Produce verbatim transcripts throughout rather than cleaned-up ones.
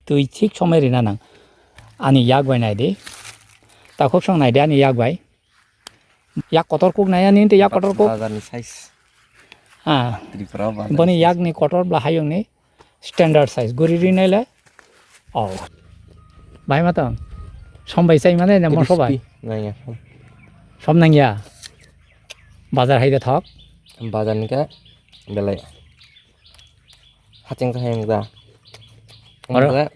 twi thik somai rina nang. Ani yak bai nai di. Takhuk song nai di ani yak bai. Yak kotor kuk nai ani tei yak kotor kuk. Bazar ni size. Ah. Tripura bazar ni size. Boni yak ni kotor bla hayung ni standard size. Guri ri nai le. Oh. Bai ma tong. Som bai chai mane na moso bai. Crispy. Nang ya. Som nang ya. Bazar hai de thok. Bazar ni ka belai. Haching ka hayung da. Oro. Oro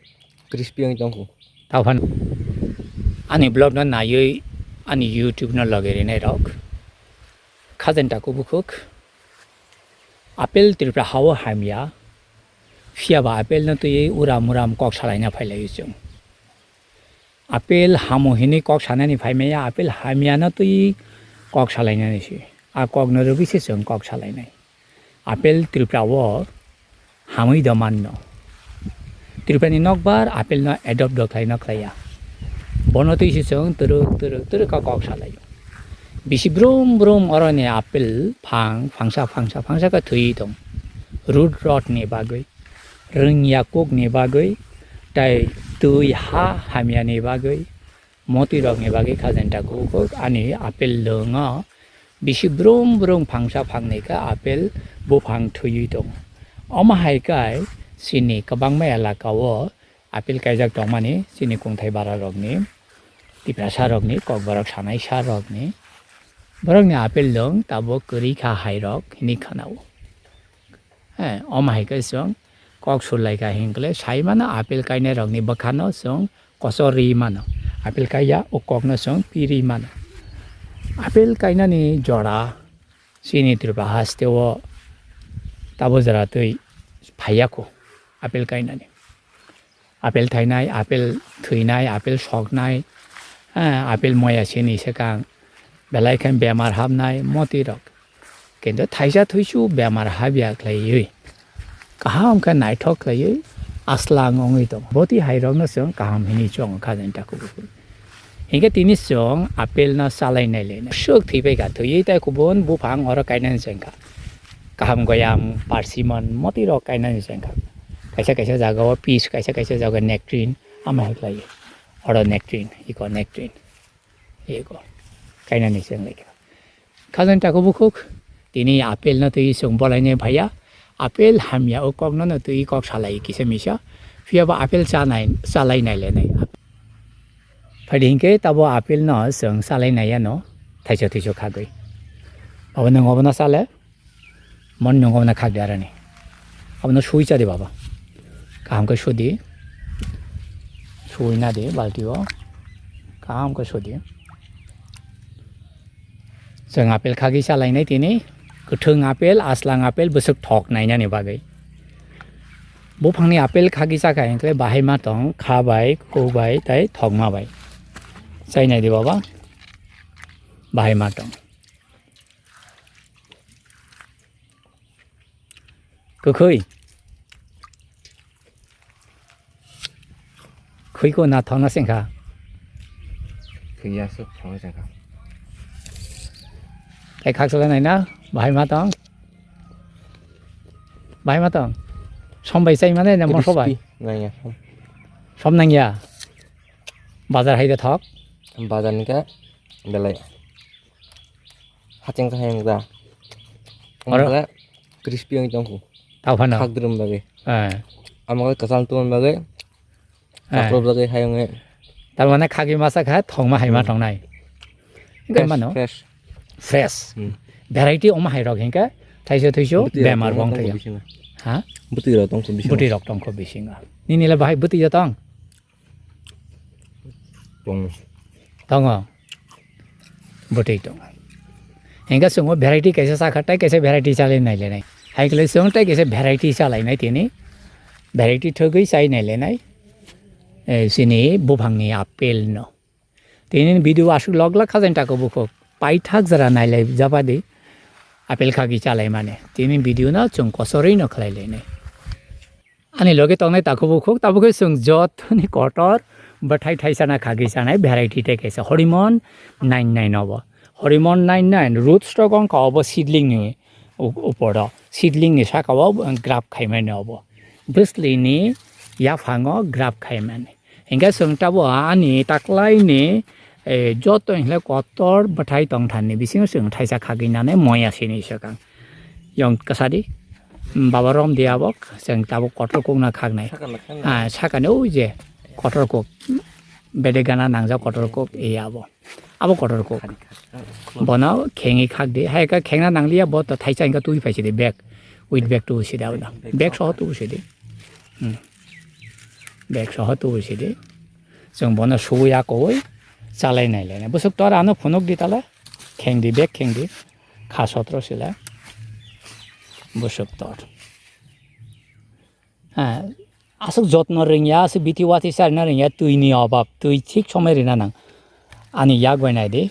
crispy ong tong kho. Tao phan. Ani vlog no naiwi ani YouTube no loge rinai rok. Khajen taku bukhuk. Apple Tripura hao hamya. Phiya ba apple no twi uram uram kok salaina phailaio chwng. Apple hamo hinwi kok sanani phaimaya, apple hamya no twi kok salainani se. A kok no rwgwi se chwng kok salainai. Apple Tripura o hamwi do manno. Tripura ni nokbar apple no adopt do khlai no khlaiya. Bono twi se chwng twrwk twrwk twrwk kha kok salaio. Bisi brum brum oroni apple phang phangsa phangsa phangsa khe thwi tong. Root rot ni bagwi, rwngya kuk ni bagwi, tai twi ha hamya ni bagwi, moti rok ni bagwi khajen taku kuk ani apple lwngo. Bisi brum brum phangsa phangni khe apple buphang thwiwi tongo. Omo hai khe chini kwbangma elaka o apple kaijak tongmani chini kungthai bara rokni, Tiprasa rokni, Kokborok sanai sa rokni. Borokni apple lwng tabuk kwrwi kha hai rok hinwi khwnao. He, omo hai khe chwng kok sur lai kha hinkhe sai mano apple kainai rokni bwkhano chwng kochor ri mano. Apple kaiya o kokno chwng pi ri mano. Apple kainani jora chini Tripura haste o tabo jora twi phaiya kho apple kainani. Apple thainai, apple thwinai, apple soknai, eh, apple moya sini swkang, belai khe bemar hapnai moti rok. Kintu thaisa thuisu bemar habya khlaiwi, kaham khe naithok khlaiwi aslang wngwi tongo. Boti hai rokno chwng kaham hinwi chongo kha jani takhuk bukhuk. Hinkhe tini chwng apple no chalai nai le. Swk thwi bai kha, thwiwi tai kubun buphang oro kainani chengkha. Kaham goyam, persimmon, moti rok kainani chengkha. Kaisa kaisa jaga o peach, kaisa kaisa jaga nectarine, ama hai khlai. Oro nectarine, iko nectarine. Iko. Kainani cheng lai kha. Kha jani takhuk bukhuk, tini apple no twi chwng bolai nai phaiya. Apple hamya o kok no no twi kok salai kisa misa. Phiya ba apple chanai, chalai nai le nai. Phaidi hinkhe tabo apple no chwng chalai nai ya no. Thaicho thaicho khagwi. Abo nwng obo no chale. Mon nwng obo no khagwi arani. Abo no sui cha di baba. Kaham khe sudi. Sui na di balti o. Kaham khe sudi. Chwng apple khagwi chalainai tini, kwthwng apple, aslang apple, bwswk thok nainani bagwi. Buphangni apple khagwi chakha hinkhe bahai ma tong, kha bai, kuk bai, tei thokma bai. Chainai di baba, bahai ma tong. Kwkhwi. Khwiko na thokna sengkha. Khwiya se thokna sengkha. Tei khakchangla naina, bahai ma tong. Bahai ma tong. Som bai chai mane na moso bai? Crispy nangya. Som nangya. Bazar hai de thok. Bazar ni khe belai. Hacheng khe hayung da. Oro? Omo khe crispy wng tong kho. Tao phano. Khak drum bagwi. Eh. Omo khe kwchal tong bagwi. Eh. Chaklo bagwi hayung e. Tar mane khagwi masa kha thongma hai ma Hmm. tongnai. Fresh, Hinkhe mano. Fresh. Fresh. Hmm. Variety omo hai rok hinkhe thaiso thaiso bwtwi rok bemar tong bong tong thaiyo. Bisingo. Ha? Bwtwi rok tong kho bisingo. Bwtwi rok tong kho bisingo. Nini le bahai bwtwi rok tong? Tongo. Tongo. Bwtwi tongo. Hinkhe chwngbo variety kaisa chakha, tei kaisa variety chalai nai lenai. Hai khe chwng tei kaisa variety chalai nai tini. Variety thwgwi chai nai lenai. Eh, chini buphangni apple no. Tini video aswk log log kha jani takhuk bukhuk. Paithak jora nai lai jabadi. Apple khagwi chalai mani. Tini video no chwng kosorwi no khlai lenai. Ani loge tongnai takhuk bukhuk, tabuk khe chwng jotoni kotor bwthai thaisana khagwi chanai variety tei kaisa horimon nine nine obo. Horimon nine nine root stock wngkha obo seedling ni u-, uporo, seedling ni saka o grab khaimani obo. Bwsli ni yaphango grab khaimani. Hinkhe chwng tabuk ani taklaini, eh, joto hinle kotor bwthai tongtharni bisingo chwng thaisa khagwi nanai moya sini swkang. Yong kwsadi, baba romdi abo, chwng tabuk kotor kokno khagnai. Sakala khagnai. Ah, sakani oi je kotor kok, bedegana nangjak kotor kok, e abo. Abo kotor kok. Khani khak. Bono khengwi khakdi. Hai khe khengna nangliya, bo to thaisa hinkhe twi phaisidi bag. With bag tubusidi abo. Bag soho tubusidi. Hmm. Bag soho tubusidi. Chwng bono suwi akowi chalai nai lainai. Bwswk tor ano phunukdi tala. Khengdi, bag khengdi. Kha sotro sila. Bwswk tor. Ha, aswk jotno rwngya, aswk bithi wathi charina rwngya, twini obab, twi thik somoi rina nang. Ani yak bai naidi.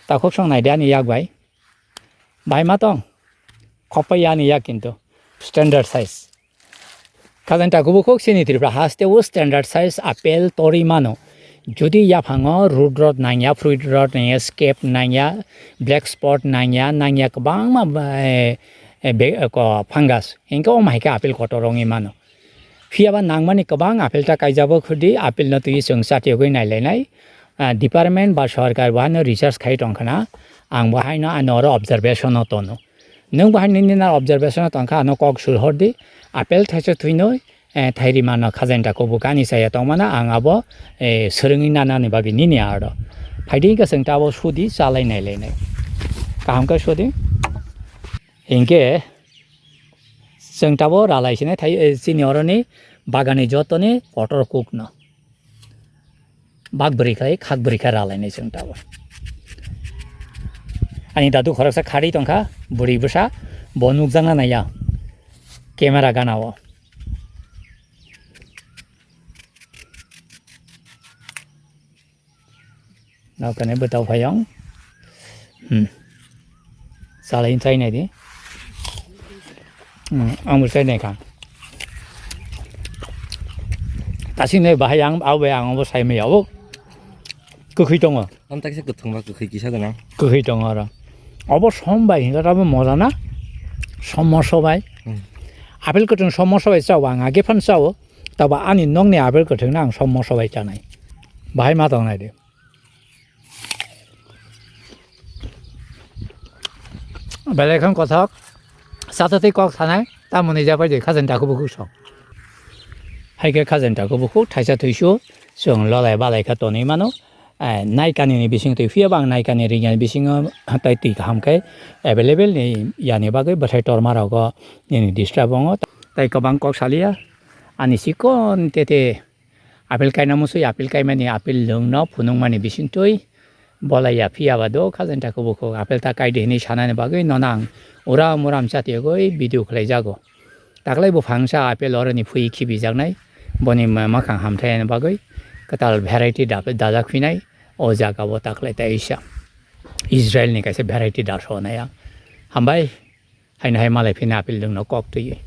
Takhuk song naidi ani yak bai. Bai ma tong? Khopai ani yak kintu. Standard size. Khajani takhuk bukhuk chini Tripura haste o standard size apple torwi mano. Jodi yaphango root rot nangya, fruit rot nangya, scab nangya, black spot nangya, nangya kwbangma, eh, eh, be-, eh, ko fungus. Hinkhe omo hai khe apple kotor wngwi mano. Phiyaba nangmani kwbang apple ta kaijabo khudi, apple no twi chwng chatiyogwi nailainai. Ah, department ba sorkar bo haino research khai tongkhana, ang bo haino ano oro observation o tono. Nwng bo hai nini na observation o tongkha, ano kok sul hordi, apple thaisa thwino, eh, thairi mano khajani takhuk bukhuk ani chaya tongmana, ang abo, eh, swrwngwi nanani bagwi nini aro. Phaidi hinkhe chwng ta abo sudi, chalai nailainai. Kaham khe sudi. Hinkhe chwng ta bo ralai sinai thai, eh, chini oroni bagani jotoni kotor kokno. Bak bwrwi khai, khak bwrwi kha ralainai chwng tabuk. Ani dadu khoroksa kharwi tongkha, bwrwi bwsa, bo nukjakna naiya camera gana o. Nokani bwtao phaiyong. Hmm. Salai chai nai di. Hmm, ang bo chai nai kha. Tasing nai bahai ang, abo bai ang bo sai maya, abo kwkhwi tongo. Ang taksa kwthwng ba kwkhwi kisa gwnang. Kwkhwi tongo oro. Abo som bai hinga abo moja na? Som moso bai. Hmm. Apple kwthwng som moso bai chao ang age phan chao. Tabo ani nokni apple kwthwng no ang som moso bai chanai. Bahai ma tong nai di. Belai kham kothok, sato tei kok sanai, tamoni japai de khajani takhuk bukhuk song. Hai khe khajani takhuk bukhuk thaisa thuisu, chwng lolai balai kha tonwi mano. Eh, naikani ni bising twi phiya bang naikani ringya ni bisingo tai twi kaham khe available ni yani bagwi bwthai torma rogo nini disturb wngo. Tai kwbang kok saliya, ani chikon tete. Apple kaina musui, apple kaimani, apple lwngno phunukmani bisingtwi bolai ya, phiya ba do khajani takhuk bukhuk apple ta kaidi hinwi sanani bagwi nono ang uram uram chatiyogwi video khlaijago. Taklai buphangsa apple oroni phui khibijaknai, boni ma-, makhang hamthaini bagwi kwtal variety da-, dajak phinai, o jaga o taklai taisa Israel ni kaisa variety da sonai ang. Hambai, haino hai malai phina apple lwngno kok twiwi.